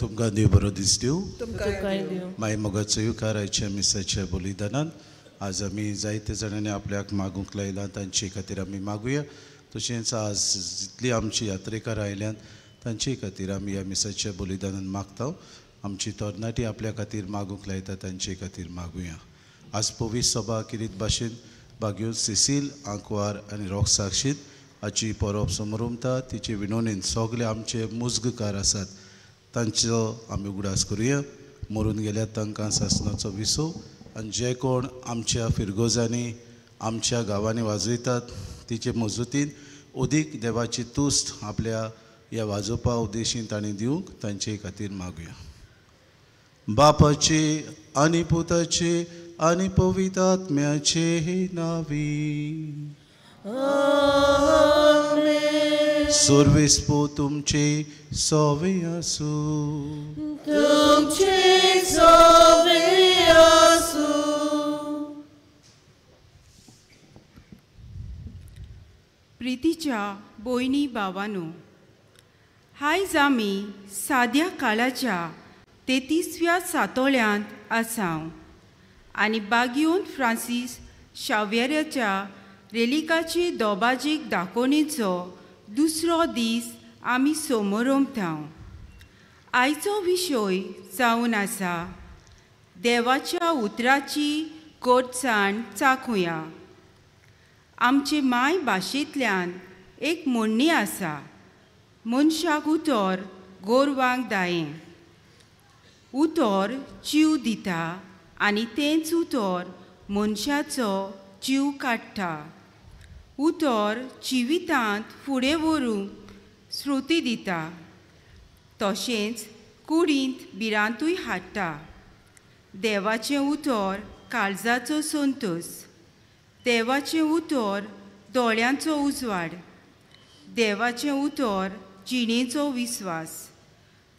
तुमकां देव बरो दीस दिवं. माय मोगाचो येवकार आयच्या मिसाच्या बलिदानान आज आमी जायते जाणांनी आपल्याक मागूंक लायलां तांचे खातीर आमी मागुया. तशेंच आज जितली आमची यात्रेकार आयल्यात तांचे खातीर आमी ह्या मिसाच्या बलिदानान मागता. आमची तरणाटी आपल्या खातीर मागूंक लायता तांचे खातीर मागुया. आज पवित्र सभा किरीत भाशेन बाग्यो सिसील आंकवार आनी रोगसाक्षीत हाची परब समरुमता. तिचे विनोणीन सगळे आमचे मुजगकार आसात तांचो आमी उगडास करुया. मरून गेल्यार तांकां सासणाचो विसो आनी जे कोण आमच्या फिरगोजांनी आमच्या गांवांनी वाजयतात तिचे मजतीन अदीक देवाची तुस्त आपल्या ह्या वाजोवपा उद्देशीन तांणी दिवंक तांचे खातीर मागुया. बापाचे आनी पुताचे आनी पवित्र आत्म्याचे नावी. सर्वेस्पो तुमचे सवे आसूं. तुमचे सवे आसूं. प्रितीच्या भयणी भावानो, आयज आमी साद्या काळाच्या 33व्या सातोळ्यांत आसाव आनी बागियोन फ्रांसीस शाव्येराच्या रेलिकाचे दोबाजीक दाखोवणेचो दुसरो दीस आमी सोमोरमताव. आयचो विशय जावन आसा देवाच्या उतराची गोडसाण चाखुया. आमचे माय भाशेंतल्यान एक म्हणणी आसा, मनशाक उतर गोरवांक दायें. उतर जीव दिता आनी तेंच उतर मनशाचो जीव काडटा. उतर जिवितांत फुडें व्हरूंक स्फूर्ती दिता, तशेंच कुडींत भिरांतूय हाडटा. देवाचें उतर काळजाचो संतोस, देवाचें उतर दोळ्यांचो उजवाड, देवाचें उतर जिणेचो विस्वास.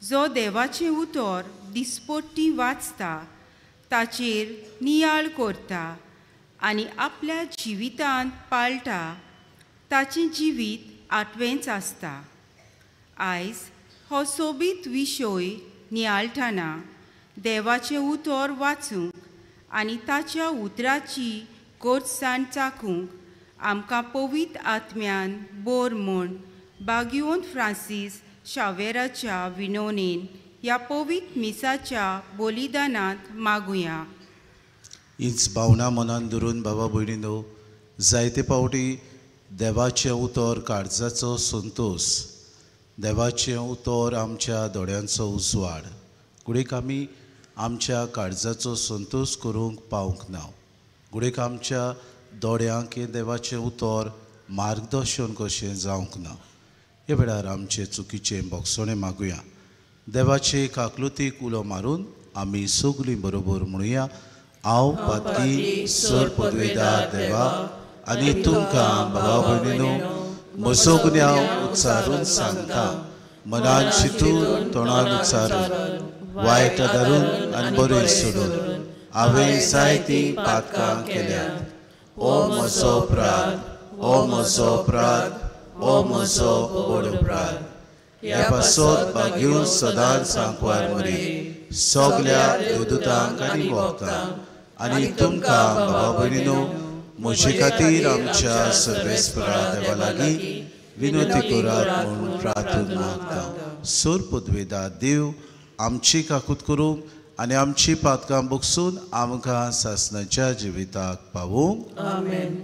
जो देवाचें उतर दिसपट्टी वाचता ताचेर नियाळ करता आनी आपल्या जिवितांत पाळटा ताचें जिवीत आठवेंच आसता. आयज हो सोबीत विशय नियाळटना देवाचें उतर वाचूंक आनी ताच्या उतराची गोडसाण चाखूंक आमकां पवित्र आत्म्यान बोर म्हूण बागियोन फ्रांसीस शावेराच्या विनोणेन ह्या पवित्र मिसाच्या बलिदानांत मागुया. हीच भावना मनान धरून बाबा भयणीनो, जायते फावटी देवाचें उतर काळजाचो संतोस, देवाचें उतर आमच्या दोळ्यांचो उजवाड. घडयेक आमी आमच्या काळजाचो संतोस करूंक पावंक ना. घडयेक आमच्या दोळ्यांक हें देवाचें उतर मार्गदर्शन कशें जावंक ना. ह्या वेळार आमचे चुकीचें भोगसणें मागुया. देवाचे काकलुतीक उलो मारून आमी सगळीं बरोबर म्हणुया, हांव पातकी सर पदवेदार देवा आनी तुमकां भावा भयणीनो म्हजो गुन्यांव उच्चारून सांगता. मनान चिंतून तोंडान उच्चारून वायट धरून आनी बरें सोडून हांवें जायतीं पातकां केल्यात. ओ म्हजो अपराध, ओ म्हजो अपराध, ओ म्हजो व्हड अपराध. ह्या पासत भाग्यून सदांच सांकवार मरी सगल्या देवदूतांक आनी भक्तांक आनी तुमकां भावा भयणीनो म्हजे खातीर आमच्या सर्वेस्परा देवा लागीं विनवती करात म्हूण प्रार्थना मागता. सोर पदवेदा देव आमची काकूत करूंक आनी आमची पातकां बगसून आमकां सासणाच्या जिविताक पावोवंक. आमेन.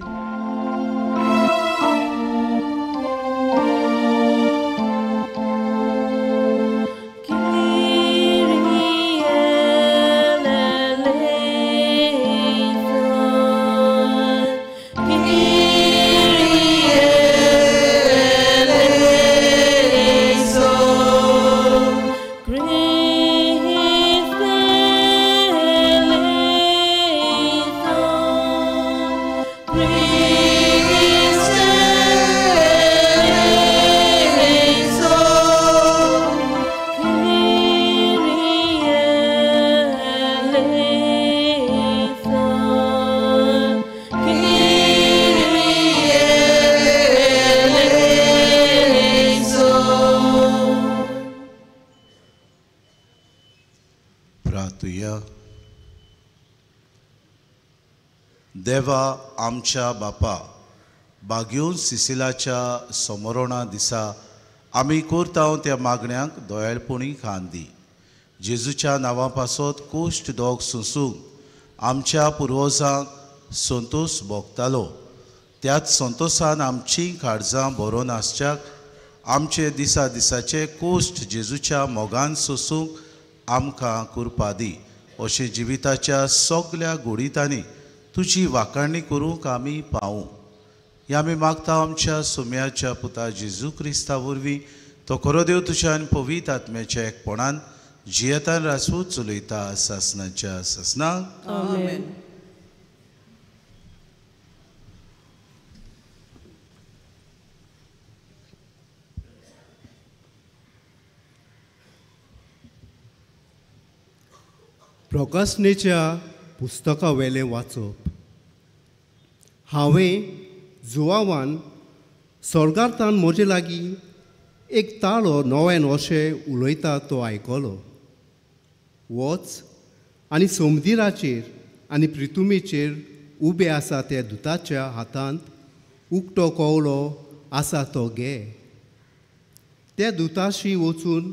Please. देवा आमच्या बापा, बागयोन सिसिलाच्या समोरणा दिसा आमी करता त्या मागण्यांक दयाळपणी खान दी. जेजूच्या नांवा पासत कोश्ट दोग सोंसूंक आमच्या पुर्वजांक संतोष भोगतालो, त्याच संतोषान आमची काळजां भरोन आसच्याक आमचे दिसा दिसाचे कोश्ट जेजूच्या मोगान सोंसूंक आमकां कृपा दी. अशें जिविताच्या सगल्या घोडितांनी तुजी वाखाणणी करूंक आमी पावूं. हे आमी मागता आमच्या सुम्याच्या पुता जेजू क्रिस्ता वरवीं, तो खरो देव तुज्या आनी पवित्र आत्म्याच्या एकपणान जियेतान रासू चलयता सासनाच्या सासनाक. आमेन. प्रकाशनेच्या पुस्तका वेलें वाचप. हांवें जुवावान स्वर्गांतल्यान म्हजे लागीं एक ताळो नव्यान अशें उलयता तो आयकलो. वच आनी समुद्राचेर आनी पृथ्वीचेर उबे आसा त्या दुताच्या हातांत उकतो कवळो आसा तो घे. त्या दुताशी वचून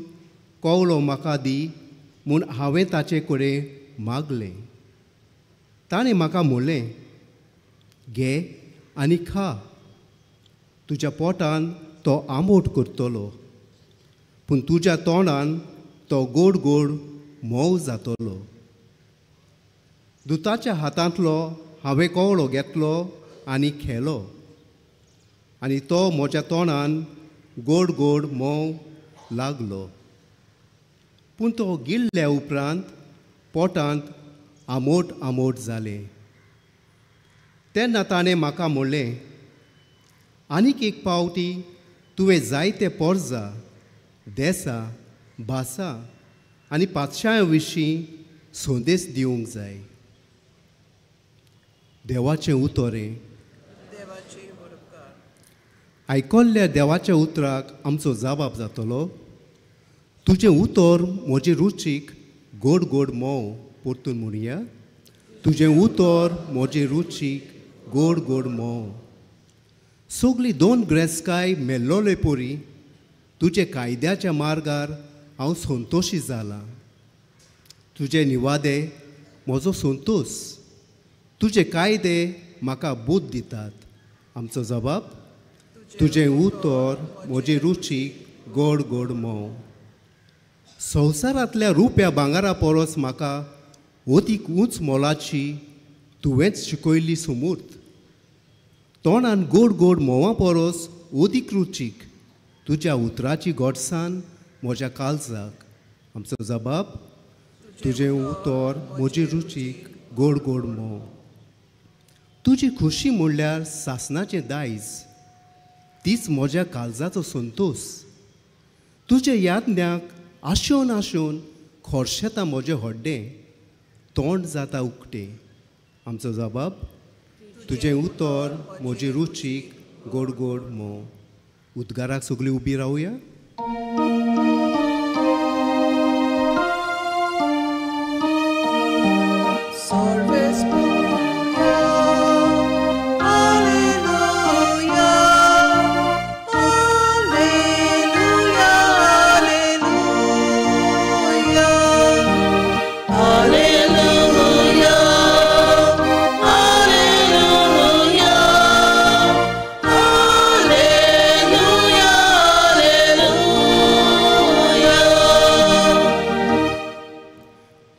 कवळो म्हाका दी म्हूण हांवें ताचे कडेन मागलें. ताणें म्हाका म्हणलें, घे आनी खा, तुज्या पोटान तो आंबोट करतलो, पूण तुज्या तोंडान तो गोड गोड मोव जातलो. दुताच्या हातांतलो हांवें कवळो घेतलो आनी खेलो आनी तो म्हज्या तोंडान गोड गोड मोव लागलो. पूण तो गिल्ल्या उपरांत पोटांत आमोट आमोट जालें. तेन्ना ताणें म्हाका म्हणलें, आनीक एक पावटी तुवें जायते पोरजा, देसां, भासां आनी पातशायां विशीं संदेश दिवंक जाय. देवाचें उतर हें. आयकल्ल्या देवाच्या उतराक आमचो जबाब जातलो. तुजें उतर म्हजे रुचीक गोड गोड मोव. परतून म्हणया, तुजें उतर म्हजे रुचीक गोड गोड मोव. सगली दोन ग्रेसकाय मेल्लोले पोरी तुजे कायद्याच्या मार्गार हांव संतोशी जालां. तुजे निवादे म्हजो संतोष, तुजे कायदे म्हाका बूद दितात. आमचो जबाब, तुजें उतर म्हजे रुचीक गोड गोड मोव. संवसारांतल्या रुप्या भांगरा परस म्हाका अदीक उंच मोलाची तुवेंच शिकयल्ली सुमूर्त. तोंडान गोड गोड म्होंवा परस अदीक रुचीक तुज्या उतराची गोडसान म्हज्या काळजाक. आमचो जबाब, तुजें उतर म्हजे रुचीक गोड गोड म्होंव. तुजी खुशी म्हणल्यार सासनाचें दायज, तीच म्हज्या काळजाचो संतोष. तुज्या याज्ञाक आशोवन आशोवन खोर्शेता म्हजें हड्डें, तोंड जाता उकतें. आमचो जबाब, तुजें उतर म्हजे रुचीक गोड गोड म्होंव. उद्गाराक सगळीं उबी रावया.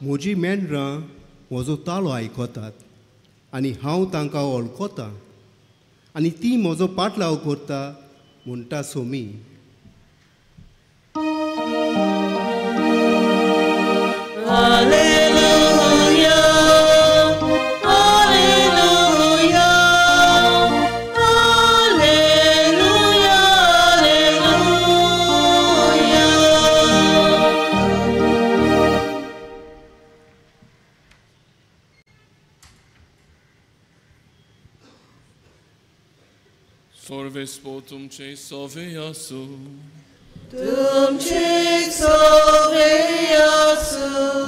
म्हजी मेंढरां म्हजो ताळो आयकतात आनी हांव तांकां वळखतां आनी ती म्हजो पाटलाव करता म्हणटा Somi. Tumche soveyasu, tumche soveyasu.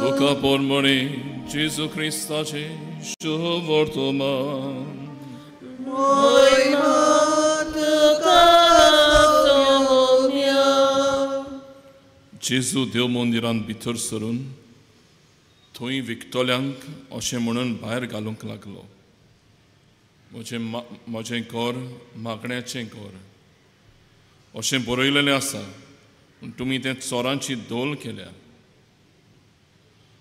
Luca pormoni जेजू क्रिस्ताचे शुभवर्तमान. जेजू देव मंदिरांत भितर सरून थंय विकतल्यांक अशें म्हणून भायर घालूंक लागलो, म्हजें घर मागण्याचें घर अशें बरयलेलें आसा, पूण तुमी तें चोरांची धोल केल्या.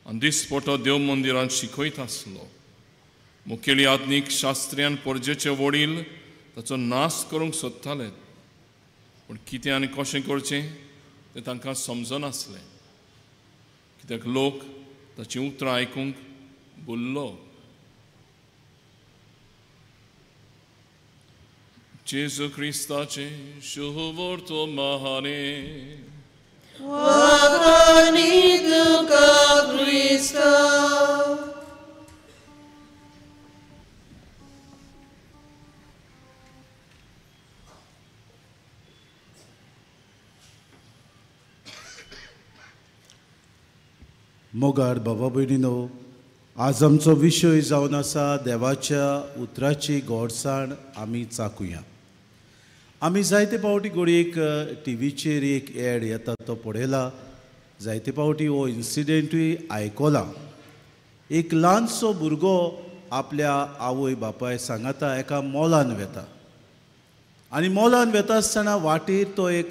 आनी दिसपटो देव मंदिरांत शिकयत आसलो. मुखेली आधुनीक शास्त्रियान परजेचे वडील ताचो नाश करूंक सोदताले, पूण कितें आनी कशें करचें तें तांकां समजनासलें, कित्याक लोक ताचीं उतरां आयकूंक भुल्लो. जेजू क्रिस्ताचें शुभवर्तमान. मोगार बाबा भयणीनो, आज आमचो विशय जावन आसा देवाच्या उतराची गोडसाण आमी चाकुया. आमी जायते पावटी घडयेक टिवीचेर एक एड येता तो पळयला, जायते पावटी हो इन्सिडेंटूय आयकला. एक ल्हानसो भुरगो आपल्या आवय बापाय सांगाता एका मॉलान वेता आनी मॉलान वेता आसतना वाटेर तो एक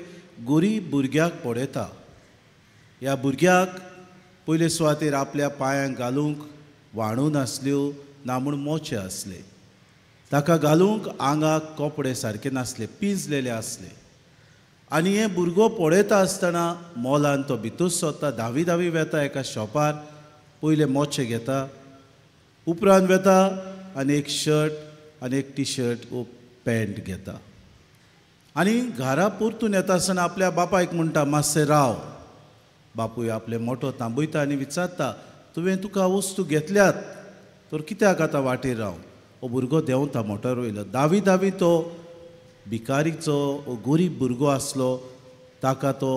गरीब भुरग्याक पळयता. ह्या भुरग्याक पयले सुवातेर आपल्या पांयांक घालूंक वाणू नासल्यो ना म्हूण मोचे आसले, ताका घालूंक आंगाक कपडे सारके नासले, पिंजलेले आसले. आनी हे भुरगो पळयता आसतना मॉलान तो भितर सरता, धावी धावी वेता एका शॉपार, पयले मोचे घेता, उपरांत वेता आनी एक शर्ट आनी एक टी शर्ट वो पॅन्ट घेता. आनी घरा परतून येता आसतना आपल्या बापायक म्हणटा, मातशें राव. बापूय आपले मोटो तांबयता आनी विचारता, तुवें तुका वस्तू घेतल्यात तर कित्याक आतां वाटेर राव? हो भुरगो देंवता मोटर वयलो, धावी धावी तो भिकारीचो गरीब भुरगो आसलो ताका तो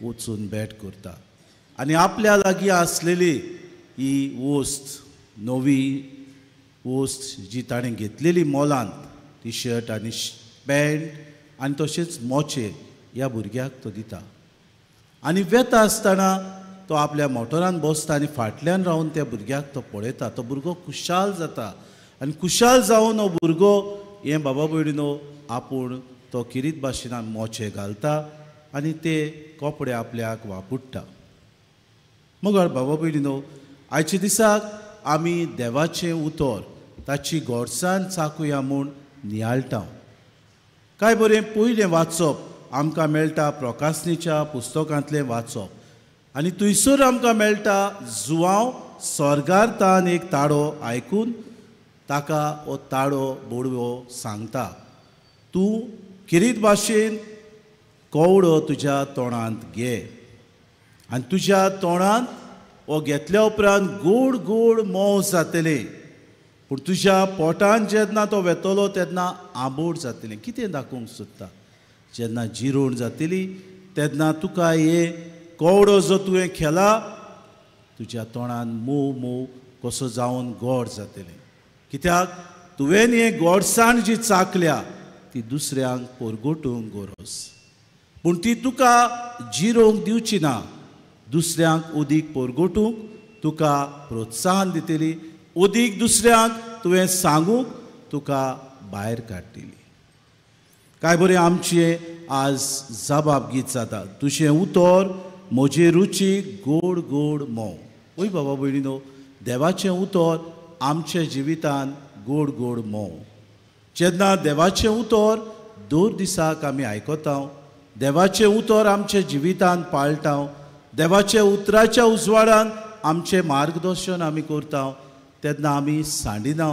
वचून भेट करता आनी आपल्या लागीं आसलेली ही वस्त, नवी वस्त जी ताणें घेतलेली मॉलांत, टी शर्ट आनी पॅन्ट आनी तशेंच मोचे ह्या भुरग्याक तो दिता. आनी वेता आसतना तो आपल्या मोटरान बसता आनी फाटल्यान रावन त्या भुरग्याक तो पळयता. तो भुरगो खुशाल जाता आनी खुशाल जावन हो भुरगो हें बाबा भयणीनो आपूण तो किरीत भाशेन मोचे घालता आनी ते कपडे आपल्याक वापुडटा. मगर बाबा भयणीनो, आयच्या दिसाक आमी देवाचें उतर ताची गोडसाण चाकुया म्हूण नियाळटा. काय बरें पयलें वाचप आमकां मेळटा प्रकाशनीच्या पुस्तकांतलें वाचप आनी थंयसर आमकां मेळटा जुवांव स्वर्गार एक ताडो आयकून ताका हो ताडो बोडवो सांगता, तूं किरीत भाशेन कवडो तुज्या तोंडांत घे आनी तुज्या तोंडांत हो घेतल्या उपरांत गोड गोड मोव जातलें, पूण तुज्या पोटान जेन्ना तो वेतलो तेन्ना आंबोड जातलें. कितें दाखोवंक सोदता? जेन्ना जिरोण जातली तेन्ना तुका हे कवडो जो तुवें खेला तुज्या तोंडान मोव मोव कसो जावन गोड जातलें, कित्याक तुवें हे गोडसाण जी चाकल्या ती दुसऱ्यांक पोरगोटूंक गरज, पूण ती तुका जिरोवंक दिवची ना, दुसऱ्यांक उदीक पोरगोटूंक तुका प्रोत्साहन दितली, उदीक दुसऱ्यांक तुवें सांगूंक तुका भायर काडटली. काय बरें आमचें आज जबाब गीत जाता, तुजें उतर म्हजे रुचीक गोड गोड मोव. ओय बाबा भयणीनो, देवाचें उतर आमच्या जिवितान गोड गोड मोव. जेन्ना देवाचें उतर दर दिसाक आमी आयकता, देवाचें उतर आमच्या जिवितान पाळटा, देवाच्या उतराच्या उजवाडान आमचें मार्गदर्शन आमी करता, तेन्ना आमी सांडिना,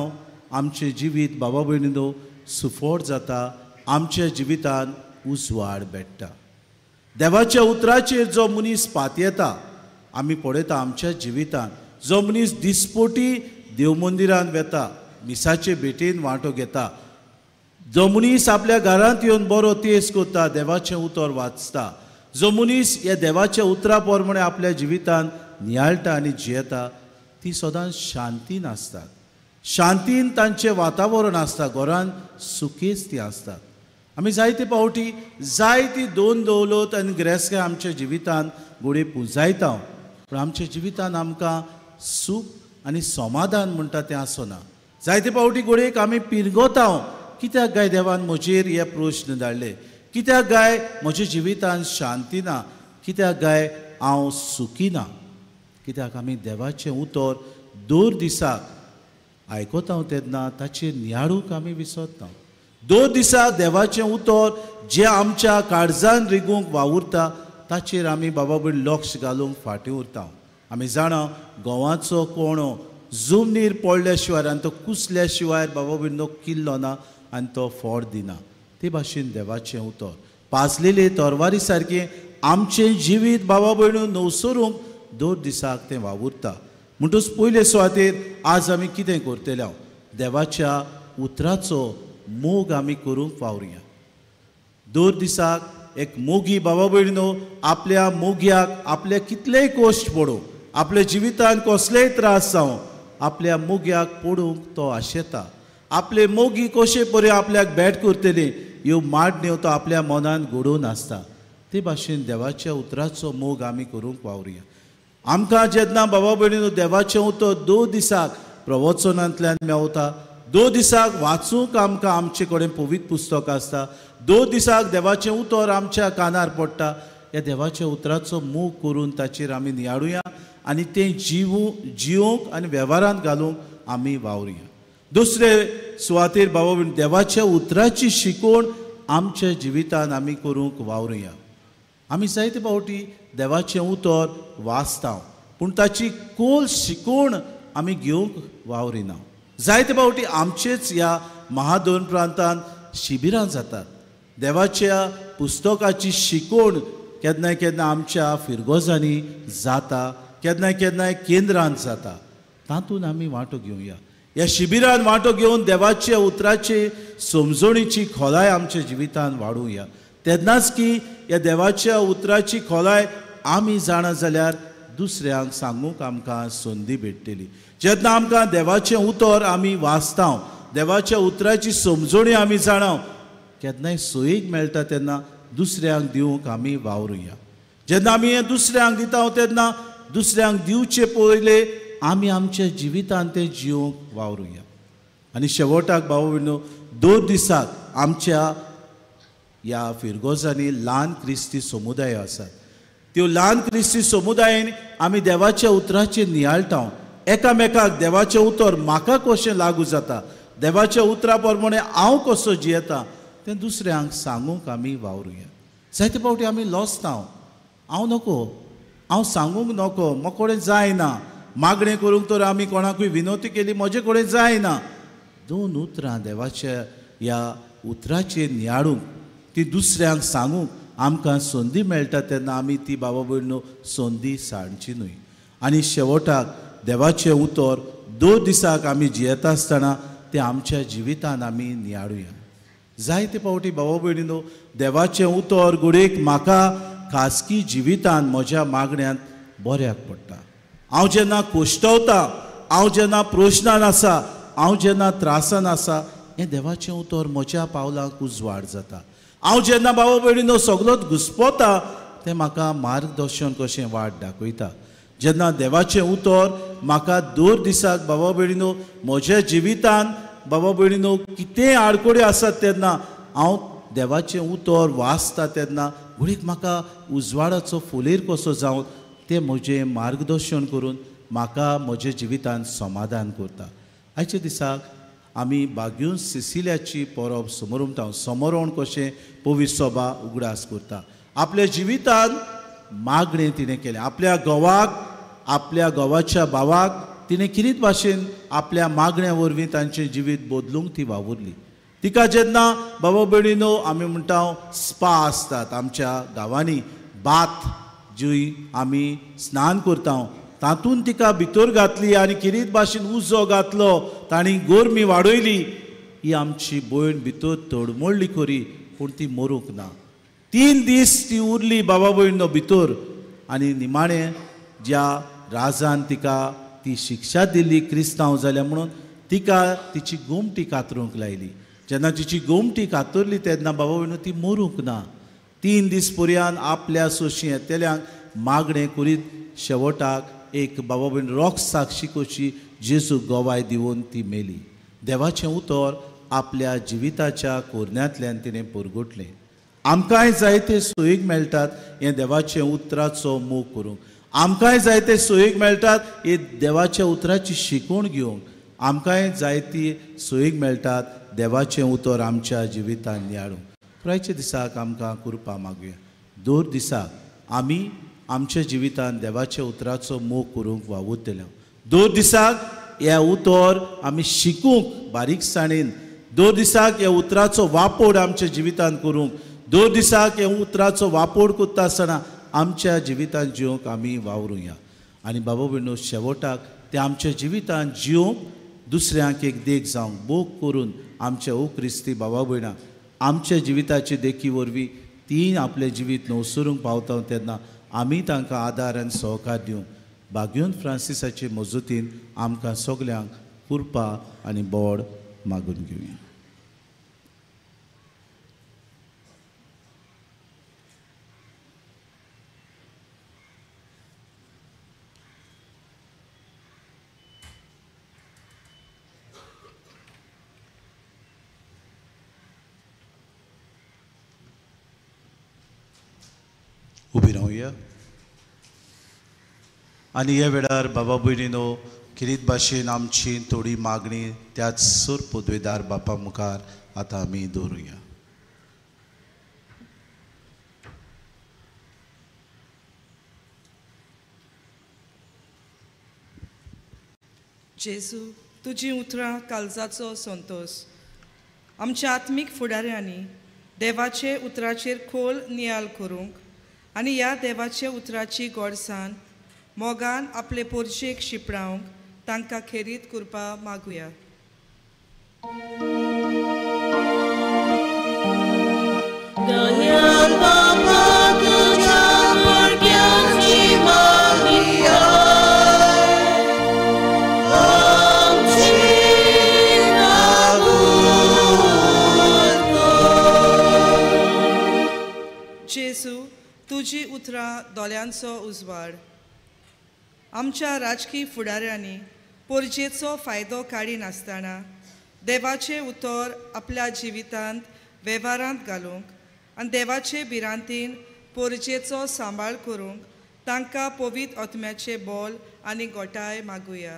आमचें जिवीत बाबा भयणीनो सुफोट जाता, आमच्या जिवितान उजवाड भेट्टा. देवाच्या उतराचेर जो मनीस पातयेता, आमी पळयता आमच्या जिवितान जो मनीस दिसपोटी देव मंदिरान वेता, मिसाचे भेटेन वांटो घेता, जो मनीस आपल्या घरांत येवन बरो तेज करता, देवाचें उतर वाचता, जो मनीस ह्या देवाच्या उतरा प्रमाणे आपल्या जिवितान नियाळटा आनी जियेता, ती सदांच शांतीन आसतात, शांतीन तांचें वातावरण आसता, घरान सुखेच ती आसतात. आमी जायते पावटी जायती दोन दौलत आनी गिरेस्तकाय आमच्या जिवितान घोडये पुंजायता, पूण आमच्या जिवितान आमकां सूख आनी समाधान म्हणटा तें आसना. जायते पावटी घोडयेक आमी पिरगोता, कित्याक गाय देवान म्हजेर हे प्रश्न धाडले, कित्याक गाय म्हज्या जिवितान शांती ना, कित्याक गाय हांव सुखी ना. कित्याक आमी देवाचें उतर दर दिसाक आयकता तेन्ना ताचेर नियाळूंक आमी विसरता. दर दिसा देवाचें उतर जें आमच्या काळजान रिगूंक वावुरता ताचेर आमी बाबा भयण लक्ष घालूंक फाटीं उरता. आमी जाणा गोवाचो कोणो जमनीर पडल्या शिवाय आनी तो कुसल्या शिवाय बाबा भयण किल्लो ना आनी तो फोड दिना. ते भाशेन देवाचें उतर पाजलेले तरवारी सारकें आमचें जिवीत बाबा भयण नवसरूंक दर दिसाक तें वावुरता. म्हणटूच पयले सुवातेर आज आमी कितें करतले, देवाच्या उतराचो मोग आमी करूंक वावरुया. दर दिसाक एक मोगी बाबा भयणीनो आपल्या मोग्याक आपल्या कितलेय कश्ट पडूं, आपल्या जिवितान कसलेय त्रास जावं, आपल्या मोग्याक पडूंक तो आशेता. आपले मोगी कशे परी आपल्याक भेट करतली ह्यो माडण्यो तो आपल्या मनान घडोवन आसता. ते भाशेन देवाच्या उतराचो मोग आमी करूंक वावरुया. आमकां जेन्ना बाबा भयणीनो देवाचें उतर दर दिसाक प्रवचनांतल्यान मेवता, दर दिसाक वाचूंक आमकां आमचे कडेन पवित्र पुस्तक आसता, दर दिसाक देवाचें उतर आमच्या कानार पडटा. ह्या देवाच्या उतराचो मोग करून ताचेर आमी नियाळुया आनी तें जिवूंक आनी वेव्हारांत घालूंक आमी वावरुया. दुसरे सुवातेर बाबा भयण देवाच्या उतराची शिकवण आमच्या जिवितान आमी करूंक वावरुया. आमी जायते फावटी देवाचें उतर वाचता पूण ताची खोल शिकवण आमी घेवंक वावरिना. जायते फावटी आमचेच ह्या महादोन प्रांतान शिबिरां जातात, देवाच्या पुस्तकाची शिकवण केन्ना केन्ना आमच्या फिरगोजांनी जाता, केन्ना केन्नाय केंद्रांत जाता. तातूंत आमी वांटो घेवया. ह्या शिबिरान वांटो घेवन देवाच्या उतराचे समजणीची खोलाय आमच्या जिवितान वाडोवया. तेन्नाच की ह्या देवाच्या उतराची खोलाय आमी जाणा जाल्यार दुसऱ्यांक सांगूंक आमकां संदी भेट्टली. जेन्ना आमकां देवाचें उतर आमी वाचता, देवाच्या उतराची समजणी आमी जाणा, केन्नाय सोयीक मेळटा तेन्ना दुसऱ्यांक दिवंक आमी वावरुया. जेन्ना आमी हें दुसऱ्यांक दिता तेन्ना दुसऱ्यांक दिवचे पयले आमी आमच्या जिवितान तें जिवंक वावरुया. आनी शेवटाक भाव भयणीनो दर दिसाक आमच्या ह्या फिरगोजांनी ल्हान क्रिस्ती समुदाय आसात. त्यो ल्हान क्रिस्ती समुदायेन आमी देवाच्या उतराचेर नियाळटा, एकामेकाक देवाचें उतर म्हाका कशें लागू जाता, देवाच्या उतरा प्रमाणे हांव कसो जियेता तें दुसऱ्यांक सांगूंक आमी वावरुया. जायते फावटी आमी लजता, हांव नको, हांव सांगूंक नको, म्हजे कडेन जायना, मागणें करूंक तर आमी कोणाकूय विनवती केली म्हजे कडेन जायना. दोन उतरां देवाच्या ह्या उतराचेर नियाळूंक ती दुसऱ्यांक सांगूंक आमकां संदी मेळटा तेन्ना आमी ती बाबा भयणीनो संदी सांडची न्हय. आनी शेवटाक देवाचें उतर दर दिसाक आमी जियेता आसतना तें आमच्या जिवितान आमी नियाळुया. जायते फावटी बाबा भयणीनो देवाचें उतर घडयेक म्हाका खाजगी जिवितान म्हज्या मागण्यांत बऱ्याक पडटा. हांव जेन्ना कोश्टवता, हांव जेन्ना प्रश्नान आसा, हांव जेन्ना त्रासान आसा, हें देवाचें उतर म्हज्या पावलांक उजवाड जाता. हांव जेन्ना बाबा भयणीनो सगलोच घुस्पता तें म्हाका मार्गदर्शन कशें वाट दाखयता. जेन्ना देवाचें उतर म्हाका दर दिसाक बाबा भयणीनो म्हज्या जिवितान बाबा भयणीनो कितेंय आडखळी आसात तेन्ना हांव देवाचें उतर वाचता तेन्ना घडयेक म्हाका उजवाडाचो फुलेर कसो जावन तें म्हजें मार्गदर्शन करून म्हाका म्हज्या जिवितान समाधान करता. आयच्या दिसाक आमी बाग्यून सिसिल्याची परब समोरमता, समरण कशें पवित्र सभा उगडास करता. आपल्या जिवितान मागणें तिणें केलें, आपल्या घोवाक, आपल्या घोवाच्या भावाक तिणें किरीत भाशेन आपल्या मागण्या वरवीं तांचें जिवीत बदलूंक ती वावुरली. तिका जेन्ना बाबा भयणीनो आमी म्हणटा स्पा आसतात आमच्या गांवांनी, बाथ जी आमी स्नान करता तातूंत तिका भितर घातली आनी किरीत भाशेन उजो घातलो, तांणी गरमी वाडयली. ही आमची भयण भितर तडमडली खरी, पूण ती मरूंक ना. 3 दीस ती उरली बाबा भयणीनो भितर. आनी निमाणें ज्या राजान तिका ती शिक्षा दिली क्रिस्तांव जाल्या म्हणून तिका तिची गोमटी कातरूंक लायली. जेन्ना तिची गोमटी कातरली तेन्ना बाबा भयणीनो ती मरूंक ना. 3 दीस पर्यंत आपल्या सोशी येतल्यांक मागणें करीत शेवटाक एक बाबा भयण रोख साक्षी कशी जेजू गवाय दिवन ती मेली. देवाचें उतर आपल्या जिविताच्या कोरण्यांतल्यान तिणें परगटलें. आमकांय जायते सोयीक मेळटात हें देवाचें उतराचो मोग करूंक, आमकांय जायते सोयीक मेळटात हे देवाच्या उतराची शिकवण घेवंक, आमकांय जायती सोयीक मेळटात देवाचें उतर आमच्या जिवितान नियाळूंक. पुरायच्या दिसाक आमकां कृपा मागुया. दर दिसाक आमी आमच्या जिवितान देवाच्या उतराचो मोग करूंक वावुरतले. दर दिसाक हें उतर आमी शिकूंक बारीकसाणेन, दर दिसाक ह्या उतराचो वापर आमच्या जिवितान करूंक, दर दिसाक ह्या उतराचो वापर करता आसतना आमच्या जिवितान जिवंक आमी वावरुया. आनी बाबा भयणीनो शेवटाक ते आमच्या जिवितान जिवंक दुसऱ्यांक एक देख जावंक बोग करून आमच्या ओ क्रिस्ती बाबा भयणां आमच्या जिविताचे देखी वरवीं ती आपलें जिवीत नवसरूंक पावता तेन्ना आमी तांकां आदार आनी सहकार दिवंक बाग्यून फ्रांसिसाचे मजतीन आमकां सगल्यांक कृपा आनी बोड मागून घेवया. उबी रावया आनी ह्या वेळार बाबा भयणीनो खेरीत भाशेन आमची थोडी मागणी त्याच सूर पदवेदार बापा मुखार आतां आमी दवरुया. जेजू, तुजी उतरां काळजाचो संतोस. आमच्या आत्मीक फुडाऱ्यांनी देवाचे उतराचेर खोल नियाळ करूंक आनी ह्या देवाच्या उतराची गोडसान मोगान आपले पोरशेक शिपडावंक तांकां खेरीत कृपा मागुया. जेजू, तुजी उतरां दोळ्यांचो उजवाड. आमच्या राजकीय फुडाऱ्यांनी पोरजेचो फायदो काडिनासतना देवाचें उतर आपल्या जिवितांत वेव्हारांत घालूंक आनी देवाचे भिरांतीन पोरजेचो सांबाळ करूंक तांकां पवित्र आत्म्याचें बोल आनी गोटाय मागुया.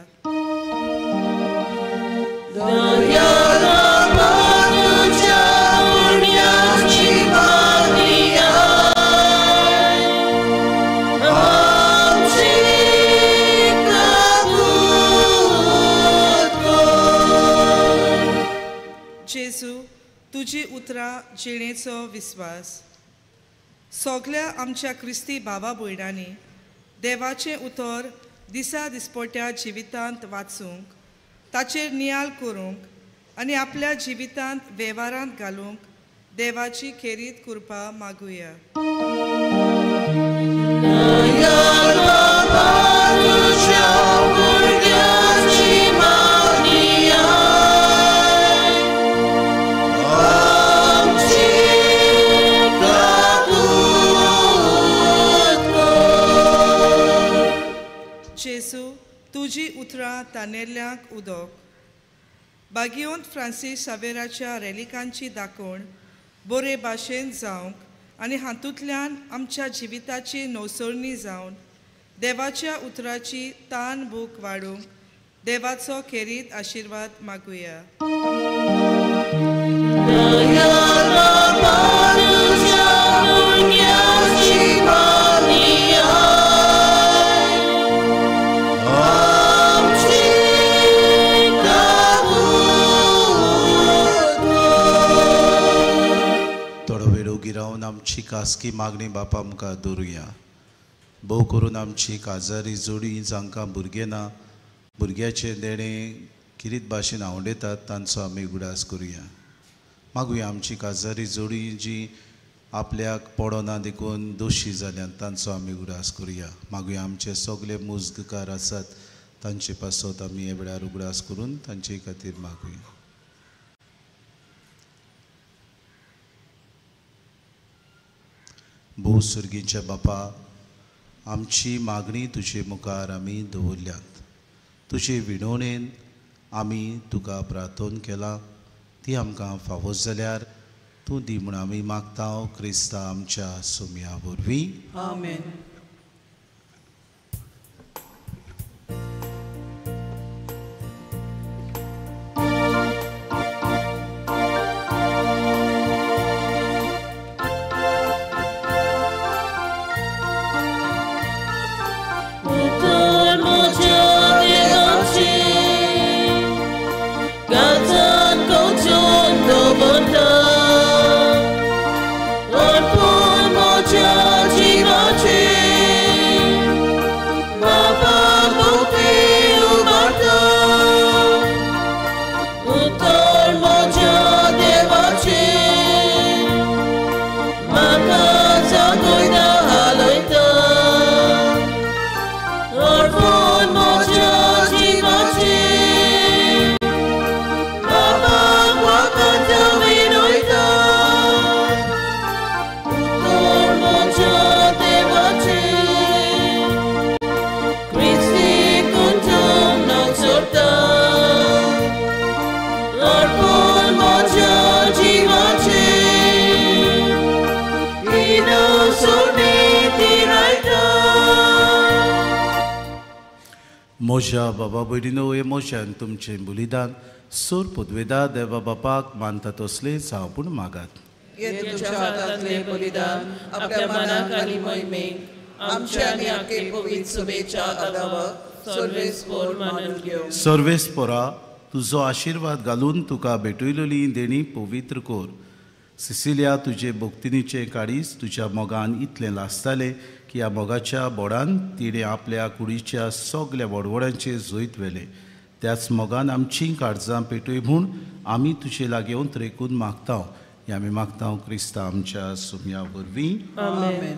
जेजू, तुजी उतरां जिणेचो विस्वास. सगल्या आमच्या क्रिस्ती भावा भयणांनी देवाचें उतर दिसा दिसपट्या जिवितांत वाचूंक, ताचेर नियाळ करूंक आनी आपल्या जिवितांत वेव्हारांत घालूंक देवाची खेरीत कृपा मागुया. जेजू, तुजी उतरां तानेल्ल्यांक उदक. बागियोंत फ्रांसीस सावेराच्या रेलिकांची दाखोवण बरे भाशेन जावंक आनी हातूंतल्यान आमच्या जिविताची नवसरणी जावन देवाच्या उतराची तान भूक वाडूंक देवाचो खेरीत आशिर्वाद मागुया. आमची खासगी मागणी बापा मुखार दवरुया. भोव करून आमची काजारी जोडी जांकां भुरगें ना, भुरग्याचें देणें किरीत भाशेन आवडटात तांचो आमी उगडास करुया. मागुया आमची काजारी जोडी जी आपल्याक पडना देखून दोशी जाल्यान तांचो आमी उगडास करुया. मागुया आमचे सगळे मुजगकार आसात तांचे पासत आमी ह्या वेळार उगडास करून तांचे खातीर मागुया. भोव सुर्गीच्या बापा, आमची मागणी तुजे मुखार आमी दवरल्यात. तुजे विणवणेन आमी तुका प्रार्थन केला, ती आमकां फावो जाल्यार तूं दी म्हूण आमी मागता क्रिस्ता आमच्या सुमया वरवीं. आमेन. म्हज्या बाबा भयणीनो, हे म्हज्यान तुमचें बलिदान सोर पदवेदा देवा बापाक मानता तसलें हांव पूण मागात. तुमच्या हातांतलें बलिदान आपल्या मनाक आनी महिमेक आमच्या आनी आखे पवित्र सभेच्या आदावाक सर्वेस्पोर मानून घेवं. सर्वेस्पोरा, तुजो आशिर्वाद घालून तुका भेटयलेली देणी पवित्र कर. सिसिलिया, तुजे भक्तिनीचें काडीस तुज्या मोगान इतलें लासतालें की ह्या मोगाच्या बोडान तिणें आपल्या कुडीच्या सगल्या वडवड्यांचेर जैत व्हेलें. त्याच मोगान आमचीं काळजां पेटय म्हूण आमी तुजे लागीं त्रेकून मागता. हें आमी मागता क्रिस्ता आमच्या सुमया वरवीं. आमेन.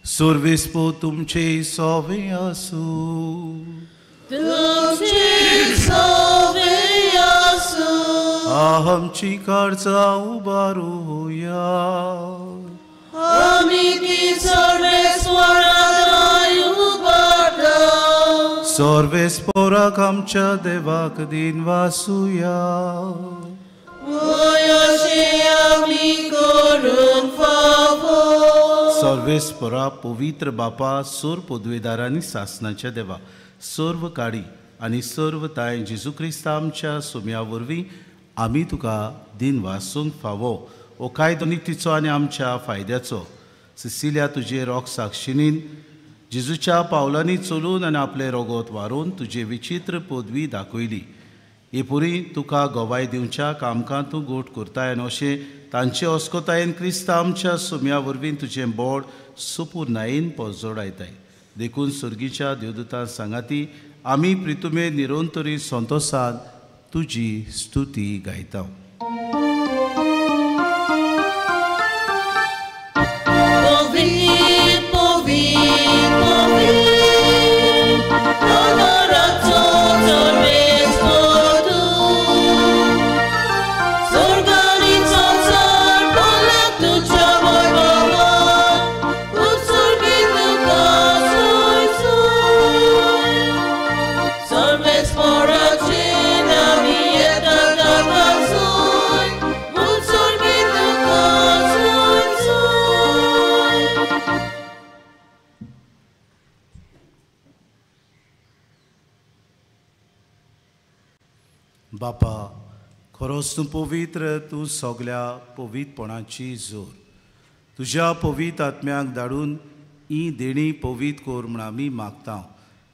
सर्वेस्पोर तुमचे सोवे आसूं. तुमचे सोवे आसूं. आमची काळजां उबारुया. सर्वेस्पोराक आमच्या देवाक दिन वासुया. सर्वेस्पोरा, पवित्र बापा, सोर पदवेदारांनी सासनाच्या देवा, सर्व काडी आनी सर्व ताय जेजू क्रिस्ता आमच्या सुमया वरवीं आमी तुका दिन वासूंक फावो. ओ कायदो नितीचो आनी आमच्या फायद्याचो. सिसिलिया, तुजे रोग साक्षिणीन जेजूच्या पावलांनी चलून आनी आपलें रोगोत वारोवन तुजे विचित्र पदवी दाखयली. हे पुरी तुका गवाय दिवच्या कामकां तूं गोट करताय आनी अशें तांचे अस्कोतायेन क्रिस्ता आमच्या सुमया वरवीं तुजें बोड सुपूर्णायेन पोजोडायताय. देखून सुर्गीच्या देवदूतां सांगाती आमी प्रितुमे निरंतरी संतोसान तुजी स्तुती गायता. बापा, खरोच तूं पवित्र, तूं सगल्या पवित्रपणाची जोर. तुज्या पवित्र आत्म्याक धाडून ही देणी पवित्र कर म्हूण आमी मागता.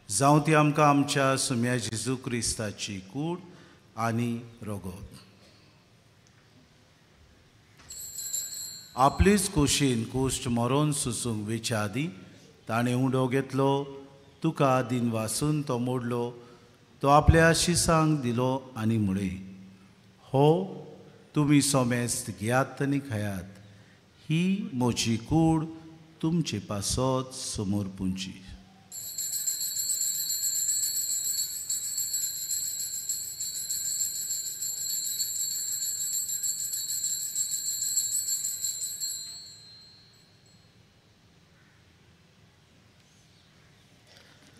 जावं ती आमकां आमच्या सुम्या जेजू क्रिस्ताची कूड आनी रगत. आपलीच कुशीन कुश्ट मरोन सुसूंक वेच्या आदीं ताणें उंडो घेतलो, तुका दिन वासून तो मोडलो, तो आपल्या शिसांक दिलो आनी म्हळें, हो तुमी सोमेस्त घेयात आनी खायात, ही म्हजी कूड तुमचे पासत समोर पुंची.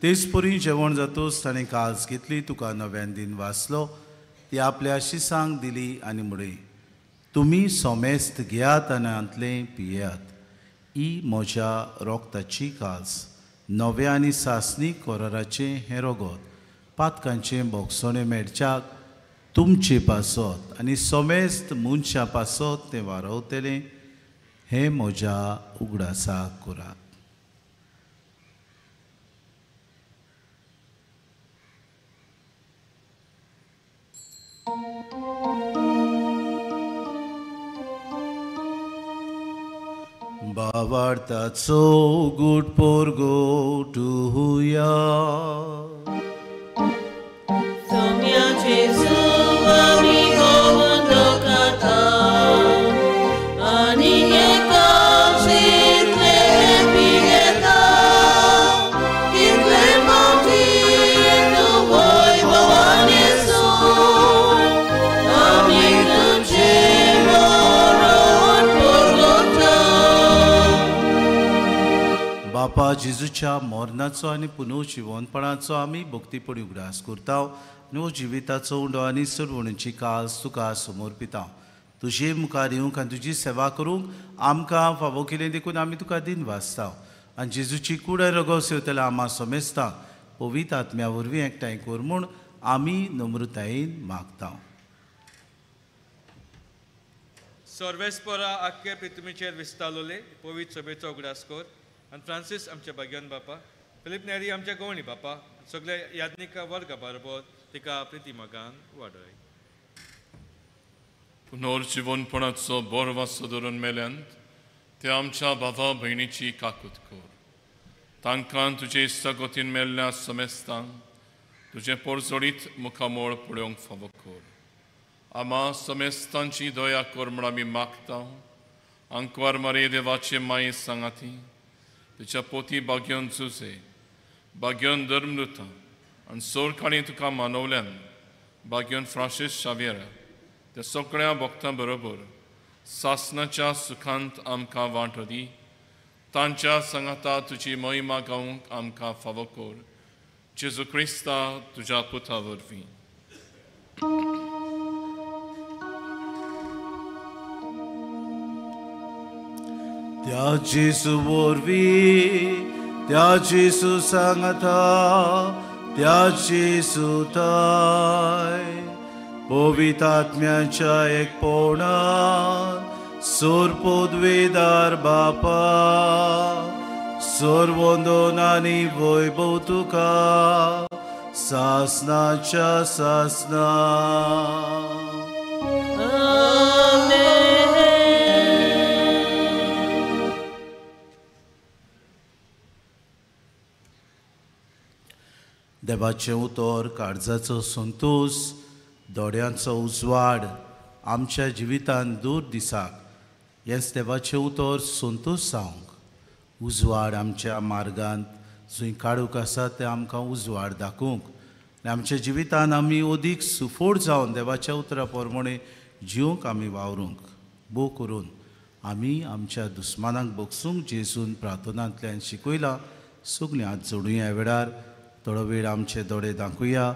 तेच परी जेवण जातूच ताणें काज घेतली, तुका नव्यान दिन वाचलो, ती आपल्या शिसांक दिली आनी म्हळें, तुमी सोमेस्त घेयात आनी हांतलें पियात. ही म्हज्या रोगताची काज, नव्या आनी सासणी कराराचें हें रोगत, पातकांचें भोगसणें मेळच्याक तुमचे पासत आनी सोमेस्त मनशां पासत तें वारवतलें. हें म्हज्या उगडासाक करात. बावार्थाचो गुट पोरगोटुया. सोम्या जेजू आमी गोवन लोकाता आनी एका जितले पियेता तितले फावटी तूं वैभवान येसू आमी तुजें मरण पोरगोटा. बापा जेजूच्या मरणाचो आनी पुनर्जिवनपणाचो आमी भक्तीपणी उगडास करता आनी हो जिविताचो उंडो आनी सरवणीची काज तुका समर्पिता. तुजे मुखार येवंक आनी तुजी सेवा करूंक आमकां फावो केलें देखून आमी तुका दिन वाचता आनी जेजूची कूड आनी रगत सेवतल्या आमा समेस्ता पवित्र आत्म्या वरवीं एकठांय कर म्हूण आमी नम्रतायेन मागता. सर्वेस्परा आख्खे पृथ्वीचेर विस्तारलोले पवित्र सभेचो उगडास कर आनी फ्रांसीस आमच्या भाग्यान बापा, फिलीप नेरी आमच्या गवणी बापा, सगळ्या याज्ञिका वर्गा बरोबर तिका प्रिती मोगान वाडय. पुनर्जिवनपणाचो बरो वासो धरून मेल्यान ते आमच्या भावा भयणीची काकूत कर. तांकां तुजे इश्टागतीन मेल्ल्या समेस्तांक तुजें पोरजोडीत मुखामोळ पळोवंक फावो कर. आमा समेस्तांची दया कर म्हूण आमी मागता. आंकवार मारे देवाचे माये सांगाती तिच्या पोती भाग्यान जुजे भाग्यान धर्मदूता आनी सोरकाणी तुका मानवल्यान भाग्यान फ्रांसीस शाव्येरा त्या सगळ्या भक्तां बरोबर सासनाच्या सुखांत आमकां वांटो दी. तांच्या सांगाता तुजी महिमा गावंक आमकां फावो कर. जेजू क्रिस्ता तुज्या पुता वरवीं. त्या जेजू वरवीं, त्या जेजू सांगाता, त्या जेजू ताय पवित्र आत्म्याच्या एकपणान सोरपोदवेदार बापा सर्वंदन आनी वैभव तुका सासनाच्या सासना. देवाचें उतर काळजाचो संतोश, दोळ्यांचो उजवाड आमच्या जिवितान दूर दिसाक. हेंच देवाचें उतर संतोश जावंक, उजवाड आमच्या मार्गांत जंय काडूंक आसा तें आमकां उजवाड दाखोवंक आनी आमच्या जिवितान आमी अदीक सुफोड जावन देवाच्या उतरा प्रमाणे जिवंक आमी वावरूंक. भोव करून आमी आमच्या दुस्मानाक बगसूंक जेजून प्रार्थनांतल्यान शिकयलां. सगळीं हात जोडुया ह्या वेळार थोडो वेळ आमचे दोळे दाखोवया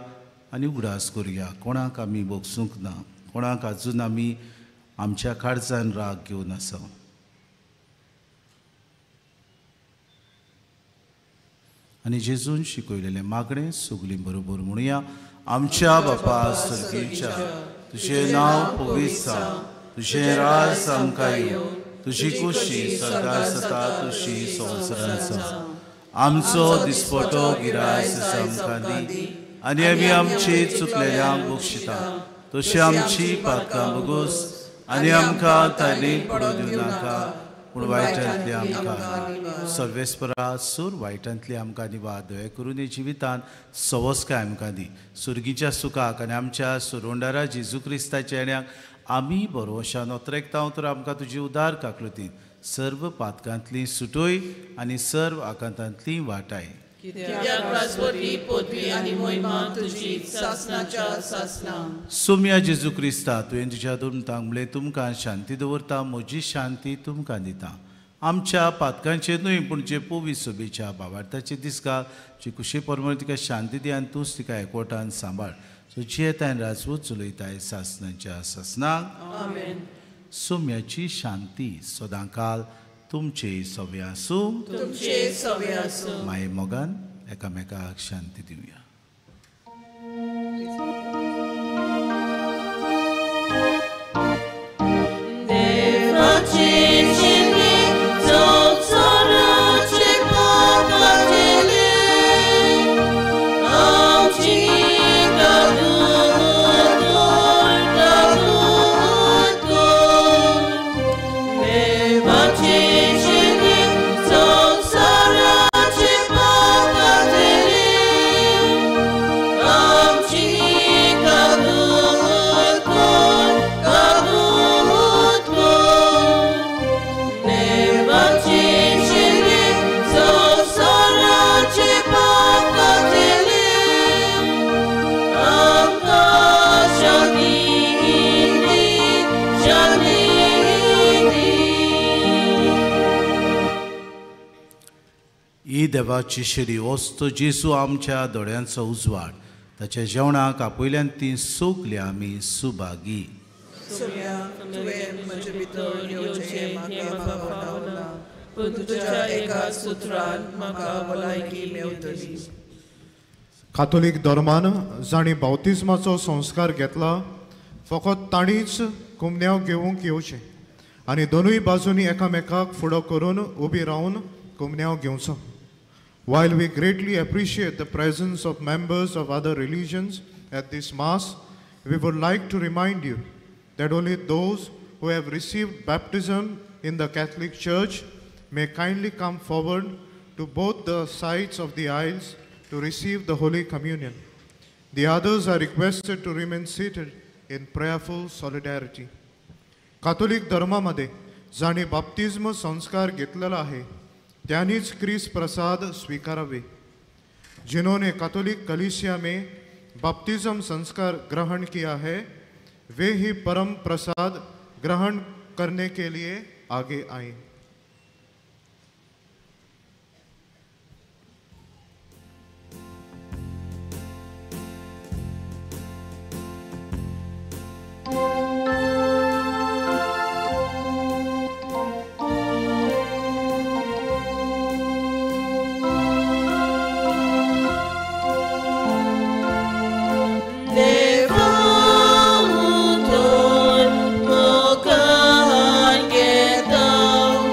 आनी उगडास करुया कोणाक आमी बगसूंक ना, कोणाक आजून आमी आमच्या काळजान राग घेवन आसा. आनी जेजून शिकयलेलें मागणें सगळीं बरोबर म्हणुया. आमच्या बापा सर्गीच्या, तुजें नांव पवित्र जावं, तुजें राज आमकां येवं, तुजी कुशी सर्गार जाता तशी संवसारांत जावं. आमचो दिसपटो गिरायस आमकां दी आनी आमी आमची चुकलेल्यांक बक्षिता तशी आमची पातकां बगोस आनी आमकां ताणी पडून दिवं नाका, पूण वायटांतली आमकां सर्वेस्परा सूर वायटांतली आमकां निवार. दया करून हे जिवितांत सवस्काय आमकां दी. सुर्गीच्या सुखाक आनी आमच्या सुरोंडारा जेजू क्रिस्ताच्या येण्याक आमी बरोवशान ओतरेकता तर आमकां तुजी उदार काकलुतीन सर्व पातकांतली सुटोय आनी सर्व आकांतांतली वाटाय. सोम्या जेजू क्रिस्ता, तुवें तुज्या दुमतांक म्हणलें, तुमकां शांती दवरता, म्हजी शांती तुमकां दिता. आमच्या पातकांचेर न्हय पूण जे पवित्र सभेच्या भावार्थाचे दिसका जी कुशे परमळ तिका शांती दी आनी तूंच तिका एकवटान सांबाळ. सो जियेताय राजवत चलयताय सासनाच्या सासनाक. आमेन. सोम्याची शांती सदांकाल तुमचे सवे आसूं. तुमचे सवे आसूं. माये मोगान एकामेकाक शांती दिवया. देवाची शिरी वस्तू जेसू आमच्या दोळ्यांचो उजवाड ताच्या जेवणाक आपयल्यान ती सोगली आमी सुभागी. काथोलीक धर्मान जांणी बाप्तिज्माचो संस्कार घेतला फकत तांणीच कुमन्यांव घेवंक येवचें आनी दोनूय बाजूंनी एकामेकाक फुडो करून उबी रावन कुमन्यांव घेवचो. While we greatly appreciate the presence of members of other religions at this Mass, we would like to remind you that only those who have received baptism in the Catholic Church may kindly come forward to both the sides of the aisles to receive the Holy Communion. The others are requested to remain seated in prayerful solidarity. Catholic धर्मामध्ये जांणी बाप्तिज्म संस्कार घेतलेला आहे त्यांनीच क्रिस प्रसाद स्वीकारावे. जिन्होंने Catholic कलीसिया में baptism संस्कार ग्रहण किया है वे ही परम प्रसाद ग्रहण करने के लिए आगे आए. Devautor, mokan getau.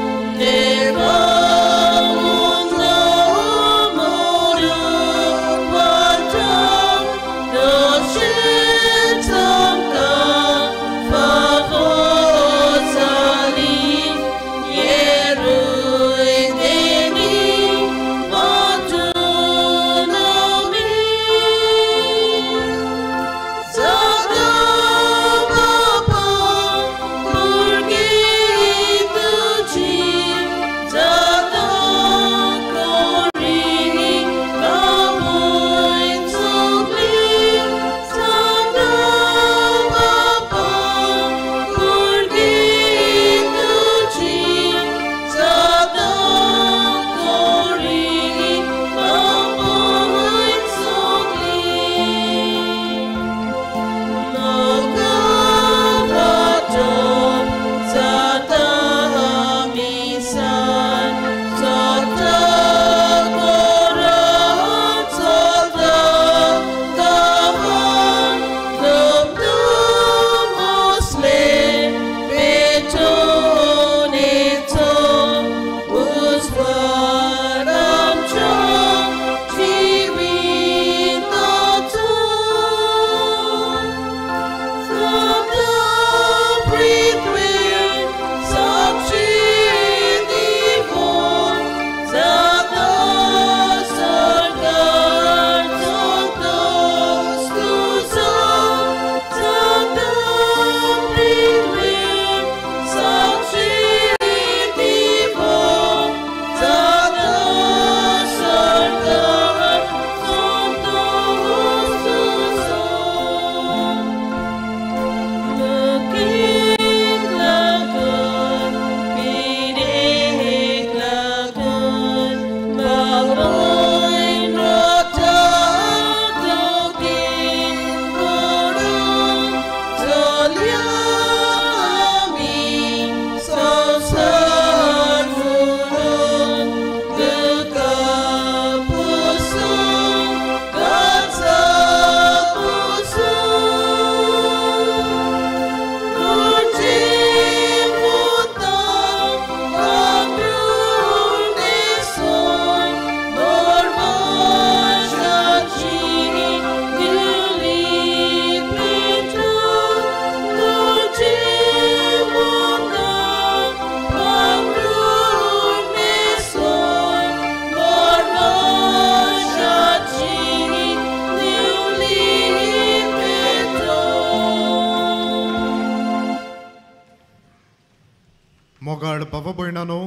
मोगाळ बाबा भयणानो,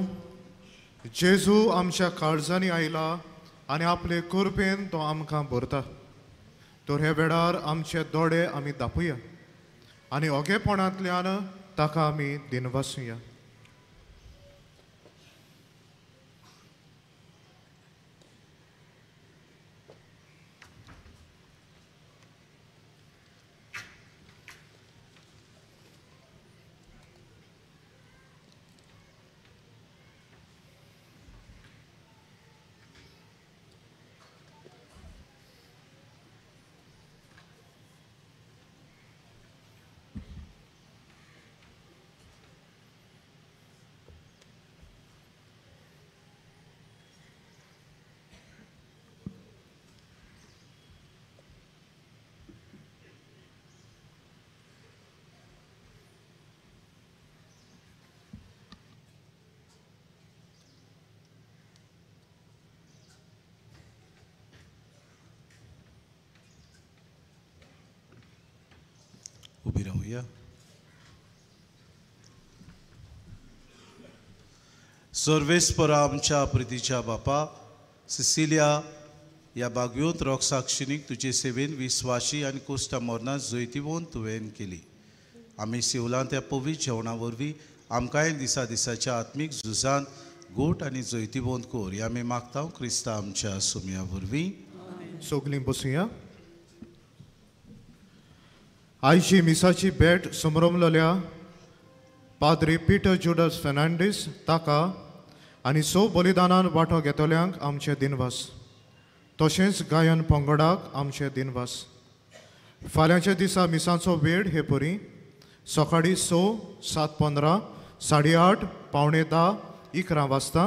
जेजू आमच्या काळजांनी आयला आनी आपले कृपेन तो आमकां भरता. तर ह्या वेळार आमचे दोळे आमी दापुया आनी ओगेपणांतल्यान ताका आमी दिनवासुया. उबी रावया. सर्वेस्परा आमच्या प्रितीच्या बापा, सिसिलिया ह्या बागयोंत रोगसाक्षिणीक तुजे सेवेन विस्वाशी आनी कोश्टा मरणां जैतिवंत तुवें केली. आमी सिवलांत त्या पवित्र जेवणा वरवीं आमकांय दिसा दिसाच्या आत्मीक झुजांत गोट आनी जैतिवंत कर, ह्या आमी मागता क्रिस्ता आमच्या सुमया वरवीं. सगळीं बसुया. आयची मिसाची भेट समरमलेल्या पाद्री पीटर जुडस फेर्नांडीस ताका आनी स बलिदानान वांटो घेतल्यांक आमचे दिनवास, तशेंच गायन पंगडाक आमचे दिनवास. फाल्यांच्या दिसा मिसाचो वेळ हे परी सकाळीं 6, 7:15, 8:30, 9:45, 11 वाजता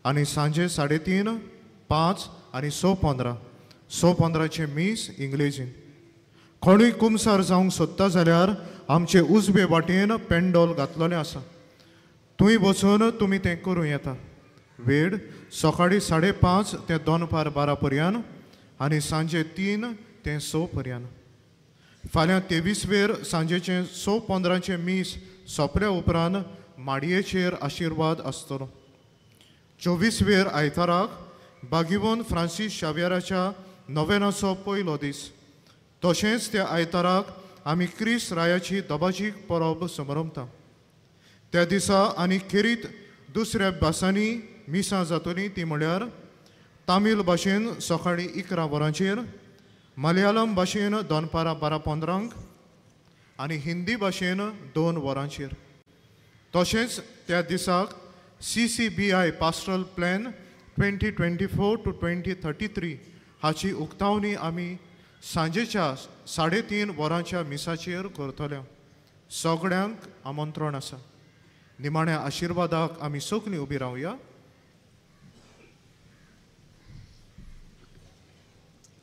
आनी सांजे 3:30, 5 आनी 6:15. 6:15 मीस इंग्लेजीन. कोणूय कुमसार जावंक सोदता जाल्यार आमचे उजवे वाटेन पेंडोल घातलेलें आसा, थंय वचून तुमी तें करूं येता. वेळ सकाळीं 5:30 ते दनपार 12 पर्यंत आनी सांजे 3 ते 6 पर्यंत. फाल्यां 23 वेर सांजेचें 6:15 मीस सोंपल्या उपरांत माडयेचेर आशिर्वाद आसतलो. 24 वेर आयताराक बागिवन फ्रांसीस शावियराच्या नोवेनाचो पयलो दीस. तशेंच त्या आयताराक आमी क्रिस्त रायाची दबाजीक परब समरमता. त्या दिसा आनी खेरीत दुसऱ्या भासांनी मिसां जातलीं ती म्हळ्यार तामील भाशेन सकाळीं 11 वरांचेर, मलयालम भाशेन दनपारां 12:15 आनी हिंदी भाशेन 2 वरांचेर. तशेंच त्या दिसाक CCBI pastoral plan 2024 to 2033 हाची उक्तावणी आमी सांजेच्या 3:30 वरांच्या मिसाचेर करतल्या. सगळ्यांक आमंत्रण आसा. निमाण्या आशिर्वादाक आमी सगळीं उबी रावया.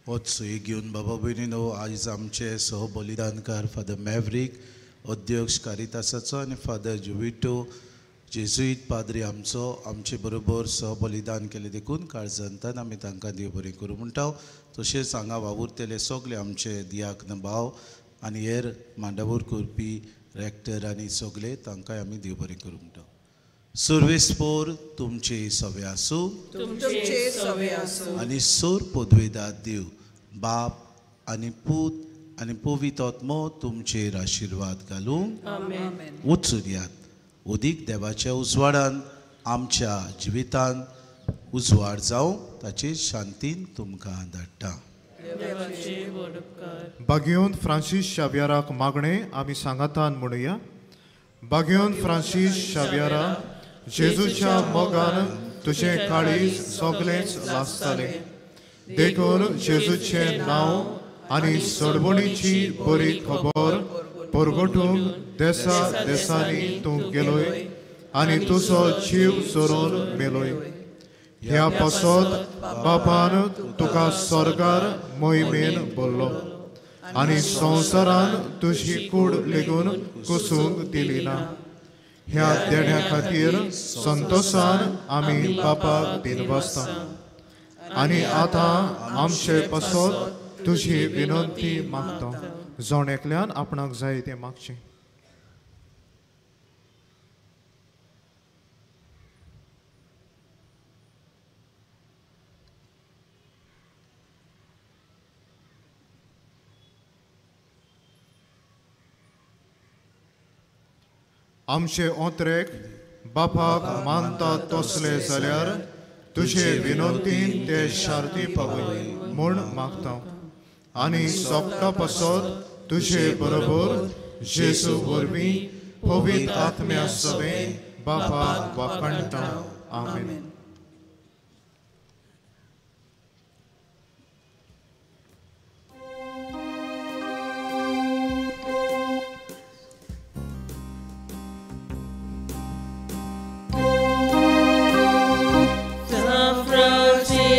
होच सुय घेवन बाबा भयणीनो, आयज आमचे सहबलिदानकार फादर मॅवरीक अध्यक्ष कारितासाचो आनी फादर जुविटो जेजुईत पाद्री आमचो आमचे बरोबर सहबलिदान केलें देखून काळजांतान आमी तांकां देव बरें करूं म्हणटा. तशेंच हांगा वावुरतले सगळे आमचे दियाक्न भाव आनी हेर मांडावर करपी रेक्टर आनी सगळे तांकांय आमी देव बरें करूं म्हणटा. सर्वेस्पोर तुमचे सवे आसूं आनी सोर पदवेदार देव बाप आनी पूत आनी पवित्र आत्मो तुमचेर आशिर्वाद घालूंक वचून. उदीक देवाच्या उजवाडान आमच्या जिवितान उजवाड जावं ताचे शांतीन तुमकां धाडटा. बागियोन फ्रांसीस शावियराक मागणें आमी सांगातान म्हणुया. बागियोन फ्रांसीस शावियरा, जेजूच्या मोगान तुजें काळीज सगळेंच लासतालें, देखून जेजूचें नांव आनी सोडवणीची बरी खबर परगटूंक देसा देसांनी तूं गेलोय आनी तुजो जीव चोरून मेलोय. ह्या पासत बापान तुका स्वर्गार मोहिमेन भरलो आनी संवसारान तुजी कूड लेगून कुसूंक दिली ना. ह्या देण्या खातीर संतोसान आमी बापाक दिनवासता आनी आतां आमचे पासत तुजी विनंती मागता. जण एकल्यान आपणाक जाय तें मागचें. आमचे ओंत्रेक बापाक मानता तसले जाल्यार तुजे विनंतीन ते शार्ती पावय म्हूण मागता आनी सोगटा पासत तुजे बरोबर जेजू वरवीं पवित्र आत्म्या सवें बापाक वाखाणटा. आमेन. San Francisco.